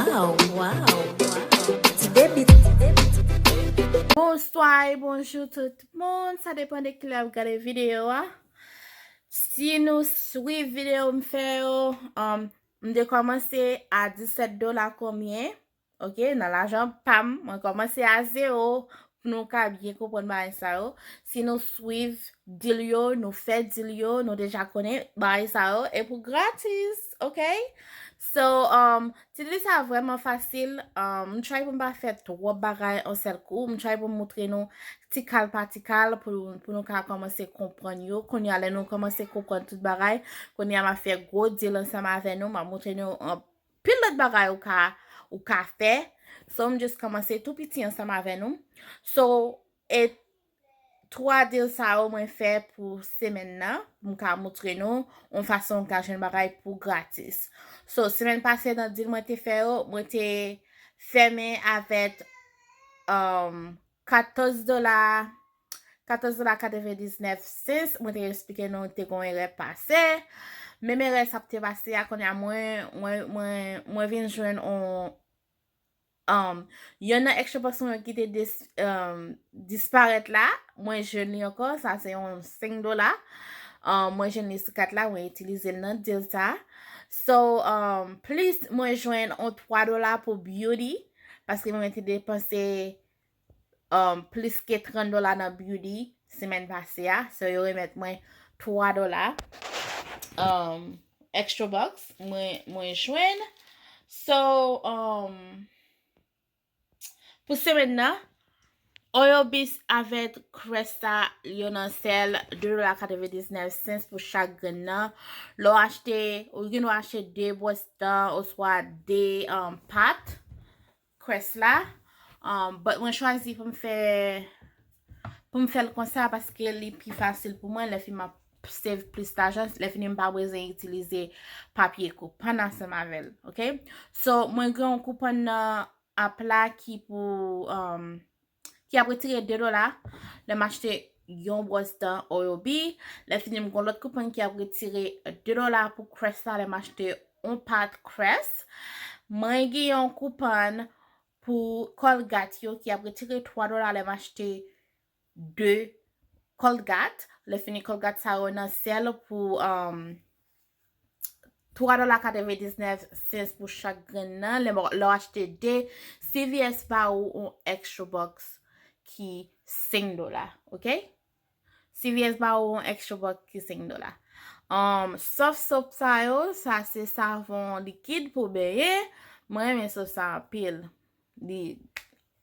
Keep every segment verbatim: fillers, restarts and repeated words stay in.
Wow, wow, wow. Ti baby. Bonswa e bonjou tout moun. Sa depann de kilè w ap gade videyo a. Si nou swiv videyo m fè yo, um, m te kòmanse a disèt dola konbyen? Ok, nan lajan pa m, mwen kòmanse a zewo pou nou ka byen konprann bagay sa yo. Si nou swiv deal yo, nou fè deal yo, nou deja konnen bagay sa yo, e pou gratis, ok? So, um, ti deal sa vrèman fasil. Um, m try pou m pa fè twòp bagay an sèl kou. M try pou m moutre nou ti kal pa ti kal pou, pou nou ka kòmanse konprann yo. Kounye a, lè nou kòmanse konprann tout bagay, kounye a, m ap fè gwo deal ansanm avè nou. M ap moutre nou anpil lòt bagay ou ka, ou ka fè. So, m just kòmanse tou piti ansanm avè nou. So, e twa deal sa yo mwen fè pou semèn nan, pou m ka moutre nou yon fason w ka jwenn bagay pou gratis. So, semèn pase nan deal mwen te fè yo, mwen te fèmen avèk, um, katòz dola, katòz dola katrevendiznèf sens. Mwen te eksplike nou te gon erè pase. Menm erè sa te pase a, kounye a mwen, mwen, mwen, mwen vin jwenn on, um, yonn nan extra box mwen ki te dis, um, disparèt la, mwen jwenn li ankò, sa se yon senk dola. Um, mwen jwenn li sou kat la, mwen itilize l nan deal sa. So, um, plis mwen jwenn on twa dola pou beauty, paske mwen te depanse, um, plis ke trant dola nan beauty semèn pase a. So, yo remèt mwen twa dola. Um, extra box, mwen, mwen jwenn. So, um, pou semèn nan, Oil-B avèk Crest la, yo nan sèl de dola katrevendiznèf sens pou chak grenn nan. Lè w achte, ou gen dwa achte de bwòs dan oswa de, um, pat Crest la. Um, but mwen chwazi pou m fè, pou m fè l konsa paske li pi fasil pou mwen. Lè fini m ap save plis lajan, lè fini m pa bezwen itilize papye koupann ansanm avè l, ok? So, mwen gen yon koupann nan app la ki pou, um, ki ap retire de dola lè m achte yon bwòs dan Oil-B. Lè fini, m gen lòt koupann ki ap retire de dola pou Crest la lè m achte yon pat Crest. Mwen gen yon koupann pou Colgate yo ki ap retire twa dola lè m achte de Colgate. Lè fini, Colgate sa yo nan sèl pou, um, twa dola katrevendiznèf sens pou chak grenn nan. Lè, lè w achte de, C V S ba ou yon extra box ki senk dola, ok? C V S ba ou yon extra box ki senk dola. Um, soft soap sa yo, sa se savon likid pou benyen. Mwen renmen soap sa anpil. Li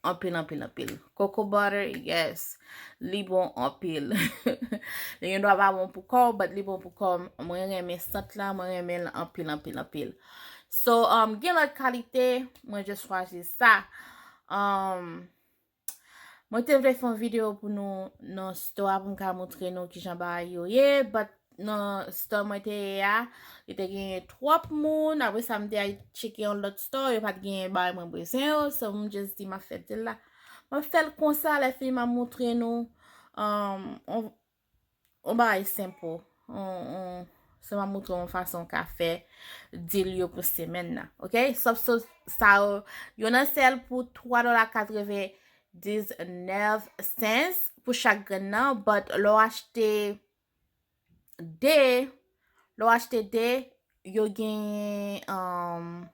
anpil, anpil, anpil. Cocoa butter, yes. Li bon anpil. Li gen dwa pa bon pou kò w, but li bon pou kò m. Mwen renmen sant la, mwen renmen l anpil, anpil, anpil. So, um, gen lòt kalite, mwen just chwazi sa. Um, mwen te vle fè yon videyo pou nou nan store a pou m ka moutre nou kijan bagay yo ye, but nan store mwen te ye a, li te genyen twòp moun. Apre sa, m te al tcheke yon lòt store, yo pa t genyen bagay mwen bezwen yo. So, m just di, m ap fè deal la. M ap fè l konsa, lè fini, m ap moutre nou, um, on, on bagay senp. On, on, so, m ap moutre yon fason w ka fè deal yo pou semèn nan. Ok? Soft soap sa yo, yo nan sèl pou twa dola katrevendiznèf sens pou chak grenn nan, but lè w achte de, lè w achte de, yo gen, um,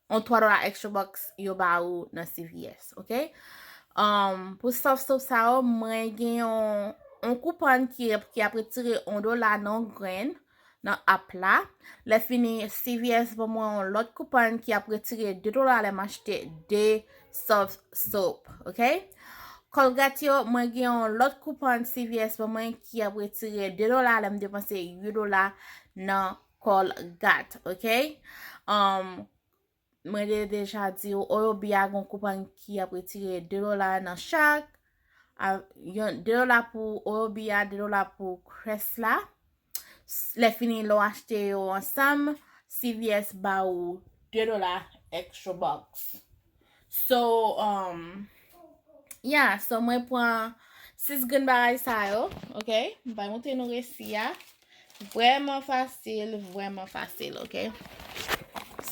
yon twa dola extra box yo ba ou nan C V S, ok? Um, pou soft soap sa yo, mwen gen yon, yon koupann ki, ki ap retire yon dola nan yon grenn nan app la. Lè fini, C V S ban mwen yon lòt koupann ki ap retire de dola lè m achte de soft soap, ok? Colgate yo, mwen gen yon lòt koupann C V S ban mwen ki ap retire de dola lè m depanse uit dola nan Colgate, ok? Um, mwen te deja di w, Oil-B a gon koupann ki ap retire de dola nan chak. A, yon, de dola pou Oil-B a, de dola pou Crest la. S-, lè fini, lè w achte yo ansanm, C V S ba ou de dola extra box. So, um, yeah, so mwen pran sis grenn bagay sa yo, ok? M pral montre nou resi a. Vrèman fasil, vrèman fasil, ok?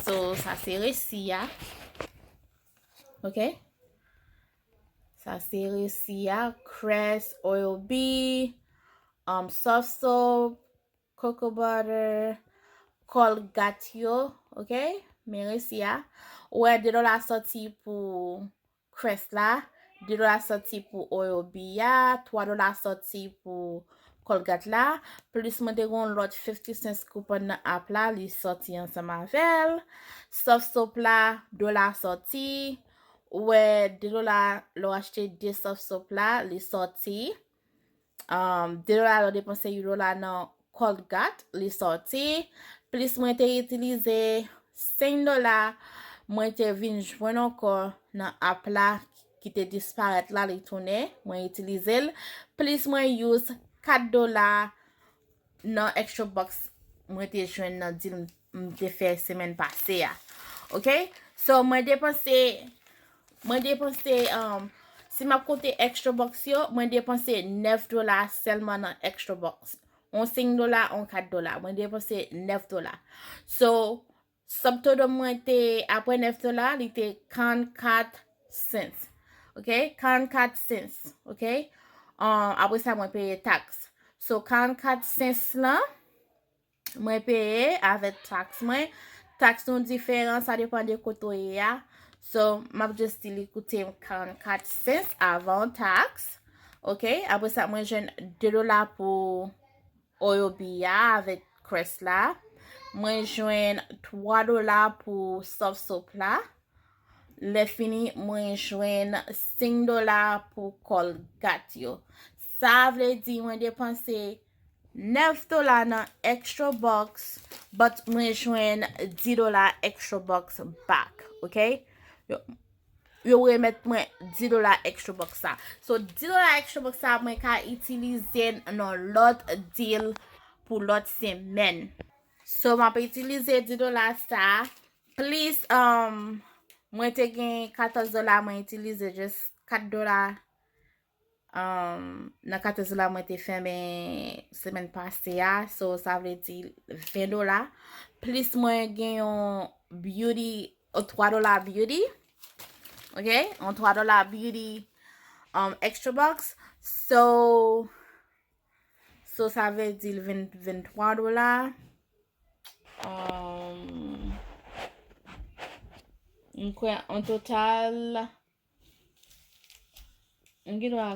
So, sa se resi a. Ok? Sa se resi a, Crest, Oil-B, um, Soft Soap, Cocoa Butter, Colgate yo, ok? Men resi a. Ou wè de dola sòti pou Crest la, de dola sòti pou Oil-B a, twa dola sòti pou Colgate la, plis mwen te gen yon lòt fifty cents coupon nan app la, li sòti ansanm avè l. Soft Soap la, dola sòti. Ou wè de dola, lè w achte de Soft Soap la, li sòti. Um, de dola lè w depanse yon dola nan Colgate, li sòti. Plis mwen te itilize senk dola, mwen te vin jwenn ankò nan app la ki te disparèt la, li tounen, mwen itilize l. Plis mwen use kat dola nan Extra Bucks mwen te jwenn nan deal m te fè semèn pase a. Ok? So, mwen depanse, mwen depanse, um, si m ap konte Extra Bucks yo, mwen depanse nèf dola sèlman nan Extra Bucks. On senk dola, on kat dola. Mwen depanse nèf dola. So, subtotal mwen te, apre nèf dola, li te karannkat cents. Ok? Karannkat cents. Ok? Um, apre sa, mwen peye taks. So, karannkat cents lan, mwen peye avèk taks mwen. Taks nou diferan, sa depann de kote w ye a. So, m ap just di li koute m karannkat cents avan taks. Ok? Apre sa, mwen jwenn de dola pou Oil-B a avèk Crest la. Mwen jwenn twa dola pou Soft Soap la. Lè fini, mwen jwenn senk dola pou Colgate yo. Sa vle di mwen depanse nèf dola nan Extra Bucks, but mwen jwenn dis dola Extra Bucks back, ok? Yo, yo remèt mwen dis dola Extra Bucks sa. So, dis dola Extra Bucks sa, mwen ka itilize nan lòt deal pou lòt semèn. So, m ap itilize dis dola sa, plis, um, mwen te gen katòz dola, mwen itilize just kat dola. Um, nan katòz dola mwen te fèmen semèn pase a, so sa vle di ven dola. Plis mwen gen yon beauty, o, twa dola beauty. Ok? Yon twa dola beauty, um, Extra Bucks. So, so sa vle di ven, venntwa dola. Um, m kwè an total, m gen dwa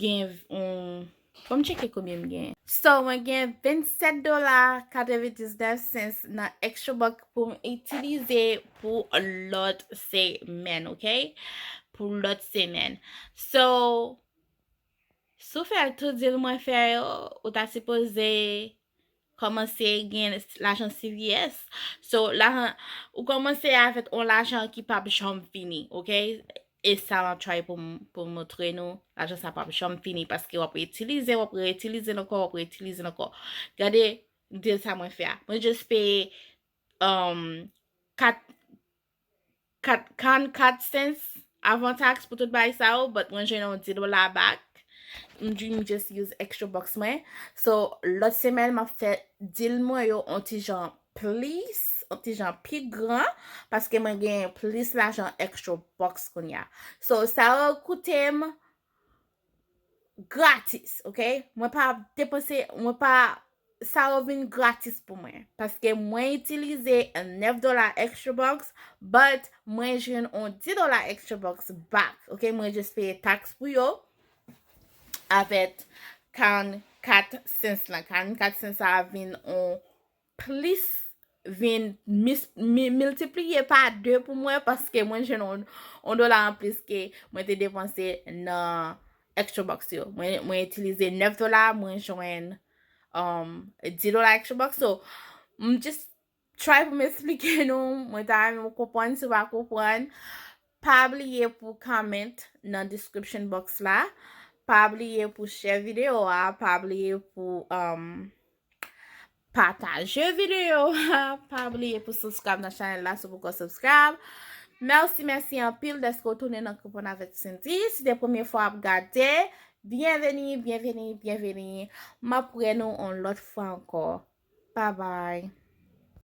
gen, um, fò m tcheke konbyen m gen. So, mwen gen vennsèt dola katrevendiznèf cents nan Extra Bucks pou m itilize pou lòt semèn, ok? Pou lòt semèn. So, si w fè tout deal mwen fè yo, ou ta sipoze kòmanse gen lajan C V S. So, lajan, ou kòmanse avèk yon lajan ki p ap janm fini, ok? E sa m ap try pou m, pou m montre nou, lajan sa p ap janm fini, paske w ap reitilize, w ap reitilize l ankò, w ap reitilize l ankò. Gade deal sa mwen fè a. Mwen just peye, um, kat, kat, karannkat cents avan taks pou tout bagay sa yo, but mwen jwenn yon dis dola back. M di m just use Extra Bucks mwen. So, lòt semèn, m ap fè deal mwen yo yon ti jan plis, yon ti jan pi gran, paske mwen gen plis lajan Extra Bucks kounye a. So, sa yo koute m gratis, ok? Mwen pa depanse, mwen pa, sa yo vin gratis pou mwen. Paske mwen itilize nèf dola Extra Bucks, but mwen jwenn yon dis dola Extra Bucks back, ok? Mwen just peye taks pou yo avèk karannkat cents lan. Karannkat cents sa a vin yon plis, vin mis-, mi-, miltipliye pa de pou mwen, paske mwen jwenn yon, yon dola anplis ke mwen te depanse nan Extra Bucks yo. Mwen, mwen itilize nèf dola, mwen jwenn, um, dis dola Extra Bucks. So, m just try pou m eksplike nou. Mwen ta renmen w konprann, si w pa konprann, pa bliye pou comment nan description box la. Pa bliye pou share videyo a. Pa bliye pou, um, pataje videyo a. Pa bliye pou subscribe nan chanèl la si w poko subscribe. Mèsi, mèsi anpil dèske w tounen nan Konprann avèk Cindy. Si se premye fwa w ap gade, byenveni, byenveni, byenveni. M ap wè nou yon lòt fwa ankò. Bye bye.